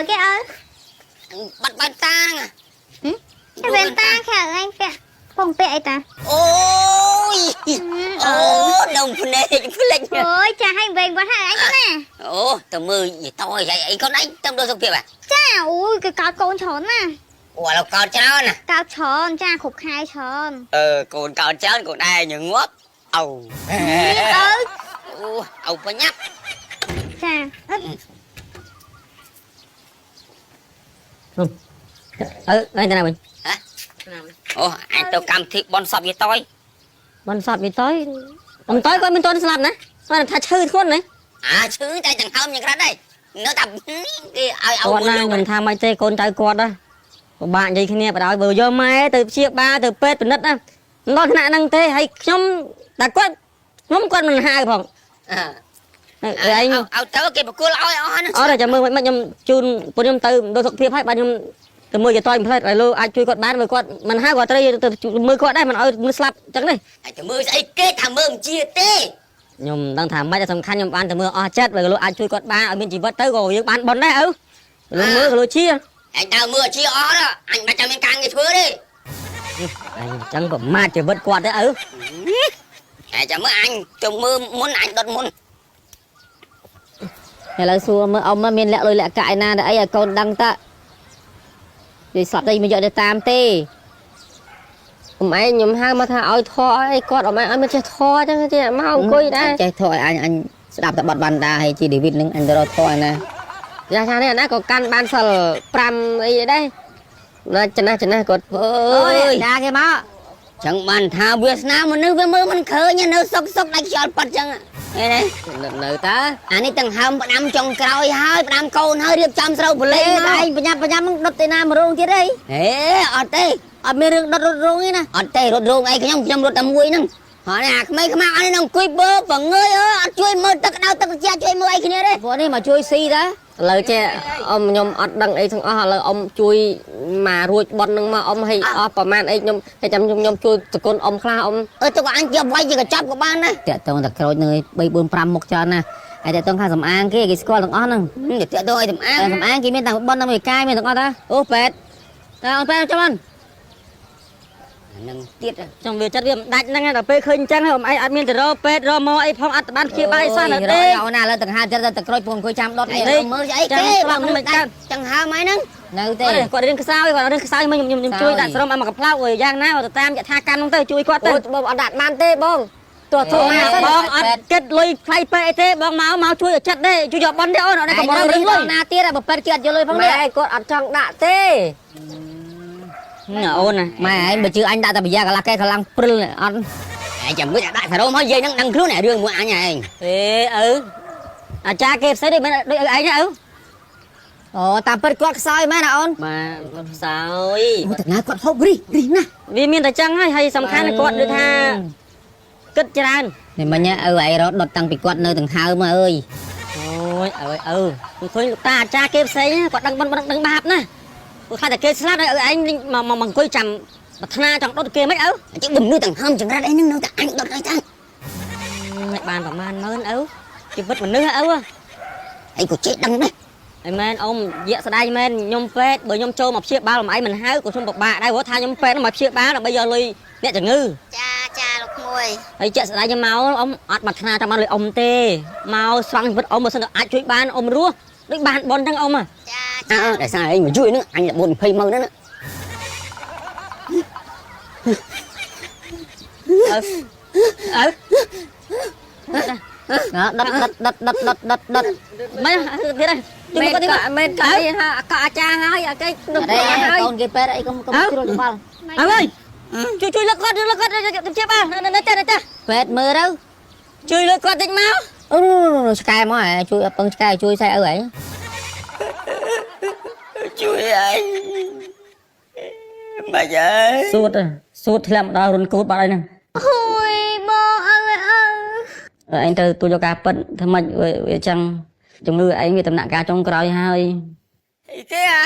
គេអើ បាត់បែបតាហ្នឹង វ៉ែនតាខែឯងពាក់ពងពាក់អីតា អូយអូដុំភ្នែកភ្លេច អូយចាឲ្យវែងវត្តហើយឯងណា អូទៅមើលយីតយអីកូនឯងទៅដល់សុខភាពហ៎ ចាអូយគេកោតកូនច្រើនណា អូឥឡូវកោតច្រើនណា កោតច្រើនចាគ្រប់ខែច្រើន អឺកូនកោតច្រើនកូនឯងងាប់អូ អើ អូអូបញ្ញាប់ ចា អើថ្ងៃទៅណាវិញ អូអញទៅកម្មវិធីបនសពយីតយ បនសពយីតយអំតយគាត់មិនទាន់ស្លាប់ណាគាត់ថាឈឺធ្ងន់ណា អាឈឺតែចង្ហើមយ៉ាងក្រាត់ដែរនៅតែគេឲ្យឲ្យ គាត់ណាមិនថាមិនទេកូនចៅគាត់ណាពិបាកនិយាយគ្នាបដ ாய் បើយកម៉ែទៅព្យាបាលទៅពេទ្យពិនិត្យណាមិនដល់ថ្នាក់ហ្នឹងទេហើយខ្ញុំតែគាត់ខ្ញុំគាត់មិនហៅផងឯង ឲ្យទៅគេប្រគល់ឲ្យអស់ហ្នឹង អត់ទេចាំមើលមិនខ្ញុំជូនពួកខ្ញុំទៅដល់សុខភាពហើយបាទខ្ញុំទៅមើលយាយតយផ្លែតឲ្យលោកអាចជួយគាត់បានបើគាត់មិនហៅគាត់ត្រូវទៅមើលគាត់ដែរមិនឲ្យមើលស្លាប់ចឹងទេ ហើយទៅមើលស្អីគេថាមើលមិនជាទេ ខ្ញុំមិនដឹងថាម៉េចតែសំខាន់ខ្ញុំបានទៅមើលអស់ចិត្តបើលោកអាចជួយគាត់បានឲ្យមានជីវិតទៅក៏យើងបានបុណ្យដែរឪលោកមើលក៏លោកជា អញដើរមើលជាអស់អញមិនចាំមានការងារធ្វើទេ អញចឹងប្រមាថជីវិតគាត់ទេឪ ហើយចាំមើលអញទៅមើលមុនអញដុតមុន ឥឡូវសួរមើលអ៊ំមានលាក់លុយលាក់កាក់ឯណាទៅអីឲ្យកូនដឹងតើនិយាយស្លាប់ទៅមិនយកទៅតាមទេ អ៊ំឯងខ្ញុំហៅមកថាឲ្យធေါ်ឲ្យគាត់អ៊ំឯងឲ្យមិនចេះធေါ်អញ្ចឹងចេះមកអង្គុយដែរ ចេះធေါ်ឲ្យអញអញស្ដាប់តែបတ်វណ្ដាហើយជាដេវីតនឹងអញទៅរកធေါ်ឯណា យ៉ាចានេះអាណាក៏កាន់បានសិល5អីដែរណាចំណាស់ចំណាស់គាត់ អើយ ដាគេមក ចឹងបានថាវាសនាមនុស្សវាមើលមិនឃើញនៅសុកសុកដាច់ខ្យល់ប៉ាត់ចឹងហេណា នៅតើ អានេះទាំងហើមផ្ដាំចុងក្រោយហើយផ្ដាំកូនហើយរៀបចំស្រូវបលេ ទេ ង តែឯងបញ្ញាប់បញ្ញាប់នឹងដុតទៅណាមករោងទៀតអី ហេអត់ទេ អត់មានរឿងដុតរត់រោងទេណា អត់ទេរត់រោងអីខ្ញុំខ្ញុំរត់តែមួយហ្នឹងហើយអាក្មេងខ្មាក់អនេះនឹងអង្គុយបើបង្ងើយអើអត់ជួយមើលទឹកដៅទឹកត្រជាក់ជួយមើលអីគ្នាទេ ពួកនេះមកជួយស៊ីតា ឥឡូវចេះអ៊ំខ្ញុំអត់ដឹងអីទាំងអស់ឥឡូវអ៊ំជួយមករួចប៉ុននឹងមកអ៊ំឲ្យអស់ប្រហែលអីខ្ញុំហើយចាំខ្ញុំខ្ញុំជួយសគុណអ៊ំខ្លះអ៊ំ អឺទៅអញជាវាយជាកញ្ចប់ក៏បានដែរ តាក់តងតែក្រូចនឹង3 4 5មុខច្រើនណាស់ហើយតាក់តងខាងសំអាងគេគេស្គាល់ទាំងអស់ហ្នឹង តាក់តងអីសំអាង តែសំអាងគេមានតាំងប៉ុនតាំងវិកាយមានទាំងអស់តាអូពេទ្យតាអូពេទ្យចាំមិន នឹងទៀត ខ្ញុំវាចិត្តវាមិនដាច់ហ្នឹងដល់ពេលឃើញអញ្ចឹងអ៊ំឯងអត់មានទៅរកពេទ្យរកមកអីផងអត់បានព្យាបាលអីសោះនៅទេ អូណាឥឡូវទាំងហាចិត្តតែក្រូចពងអង្គុយចាំដុតនេះ នេះមើលស្អីគេបើមិនដាច់ចង្ហើមហើយហ្នឹង នៅទេ គាត់រឿងខ្សោយគាត់រឿងខ្សោយមកខ្ញុំខ្ញុំជួយដាក់សរំឲ្យមកកំប្លោកយ៉ាងណាទៅតាមយថាកម្មហ្នឹងទៅជួយគាត់ទៅ អូបងអត់ដាក់បានទេបងទោះធ្វើមកសិន បងអត់គិតលុយថ្លៃពេកអីទេបងមកមកជួយឲ្យចិត្តទេជួយយកប៉ុនទេអូនអត់កំររឿងលុយ ណាទៀតបើពេទ្យគេអត់យកលុយផង ម៉ែ នេះ គាត់អត់ចង់ដាក់ទេ អូនណា ម៉ែឯងបើជឿអញដាក់តែប្រយ៉ាកន្លះកែកន្លងព្រិលអត់ ឯងចាំមើលដាក់សារ៉ូមហើយយាយហ្នឹងដឹងខ្លួនអារឿងមួយអញឯង ទេឪអាចារ្យគេផ្សេងដូចមិនដូចឪឯងណាឪ អូតាមពិតគាត់ខ្សោយមែនណាអូន បាទគាត់ខ្សោយ អូតណាគាត់ហូបរីរីណាស់ វាមានតែចឹងហើយហើយសំខាន់គាត់ដូចថាគិតច្រើន នេះមិញឪឯងរត់ដុតតាំងពីគាត់នៅដង្ហើមអើយ អូយឪឪខ្ញុំឃើញលោកតាអាចារ្យគេផ្សេងគាត់ដឹងបុណ្យដឹងបាបណាគាត់ថាតែគេស្លាប់ហើយឪឯងមកមកអង្គុយចាំប្រាថ្នាចង់ដុតគេមិនឪ អញ្ចឹងមនុស្សទាំងហើមចង្រិតអីហ្នឹងនៅតែអញដុតឲ្យតា មិនបានប្រមាណម៉ឺនឪជីវិតមនុស្សឪ អីក៏ចេះដឹងដែរ អីមែនអ៊ំយៈស្ដាយមែនខ្ញុំពេទ្យបើខ្ញុំចូលមកព្យាបាលម្អៃមិនហៅក៏ខ្ញុំពិបាកដែរព្រោះថាខ្ញុំពេទ្យមកព្យាបាលដើម្បីយកលុយអ្នកជំងឺ ចាចាលោកក្មួយ ហើយជាក់ស្ដែងខ្ញុំមកអ៊ំអត់មកថ្នាចាំបានលុយអ៊ំទេមកស្វែងជីវិតអ៊ំបើសិនទៅអាចជួយបានអ៊ំរស់ដូចបានប៉ុនហ្នឹងអ៊ំហ៎ ចា អើដោយសារឯងមកជួយហ្នឹងអញ4 20ម៉ឺនហ្នឹងណា អើ ដុតដុតដុតដុតដុតដុត មិនទៀតហើយជួយ មែន គាត់ទៀត ក៏មែនក៏អីហាក៏អាចារ្យហើយអាគេ អត់ទេកូនគេពេទ្យអីកុំកុំជ្រុលច្បល់ អើយជួយជួយលើកគាត់លើកគាត់ទៅជាបាលនៅទេនៅទេ ពេទ្យមើលទៅ ជួយលើកគាត់តិចមក អូឆ្កែមកហ៎ជួយពឹងឆ្កែជួយស្អីឪហ៎ ជួយអញមកអើយ សួតសួតធ្លាក់មកដល់រុនកូតបាត់ហើយហ្នឹង អូយបងអើយអើ ឯងទៅទទួលយកការពិតធ្វើម៉េចវាចឹងជំងឺឯងវាដំណាក់កាលចុងក្រោយហើយ អីគេអា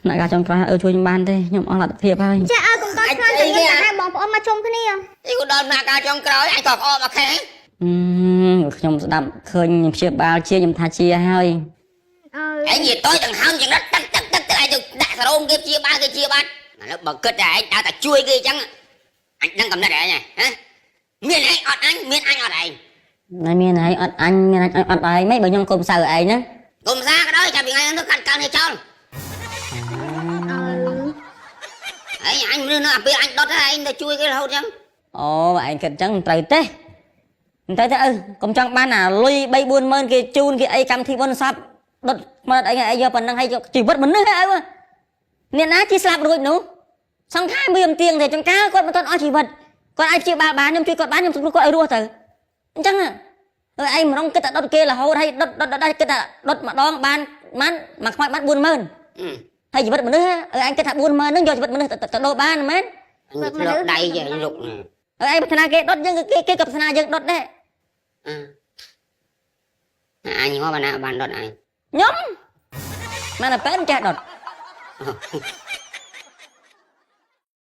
ដំណាក់កាលចុងក្រោយឪជួយខ្ញុំបានទេខ្ញុំអស់លទ្ធភាពហើយ ចាអើកុំតន់ខ្លាំងទៅខ្ញុំទៅហៅបងប្អូនមកជុំគ្នា អីក៏ដល់ណាការចុងក្រោយអញក៏ក្អកមកខែ ខ្ញុំស្ដាប់ឃើញព្យាបាលជាខ្ញុំថាជាហើយ ឯងនិយាយតយដង្ហើមចង្រិតទឹកទឹកទឹកទឹកឯងទៅដាក់សរោមគេព្យាបាលគេជាបាត់ឥឡូវបើគិតតែឯងដើរតែជួយគេអញ្ចឹងអញដឹងកំណត់ឯងហ៎មានឯងអត់អញមានអញអត់ឯង ណែមានឯងអត់អញមានអញអត់ឯងមិនបើខ្ញុំកុំសៅឯងណា កុំសាក៏ដោយចាប់ពីថ្ងៃហ្នឹងទៅកាត់កើនេះចោលឯងអញមនុស្សនៅអាពេលអញដុតហើយឯងទៅជួយគេរហូតអញ្ចឹង អូបើឯងគិតអញ្ចឹងមិនត្រូវទេមិនត្រូវទេឪកុំចង់បានអាលុយ3 4ម៉ឺនគេជូនគេអីកម្មវិធីបុណ្យសពដុតមកអីឯងយកប៉ុណ្ណឹងហើយយកជីវិតមនុស្សហ៎ឪអ្នកណាជាស្លាប់រួចនោះសង្ខារវាមិនទៀងទេចង្ការគាត់មិនទាន់អស់ជីវិតគាត់អាចព្យាបាលបានខ្ញុំជួយគាត់បានខ្ញុំសង្គ្រោះគាត់ឲ្យរស់ទៅអញ្ចឹងអើឯងម្ដងគិតតែដុតគេរហូតហើយដុតដុតដុតគិតតែដុតម្ដងបានបានមួយខ្មោចបាន40000ហើយជីវិតមនុស្សហ៎ឯងគិតថា40000ហ្នឹងយកជីវិតមនុស្សទៅដូរបានមែន អញធ្លាប់ដៃចេះលុក អើឯងប្រាថ្នាគេដុតយើងគេគេក៏ប្រាថ្នាយើងដុតដែរ អញហ៎បានណាបានដុតអញ ខ្ញុំមិនតែប៉ែនចេះដុត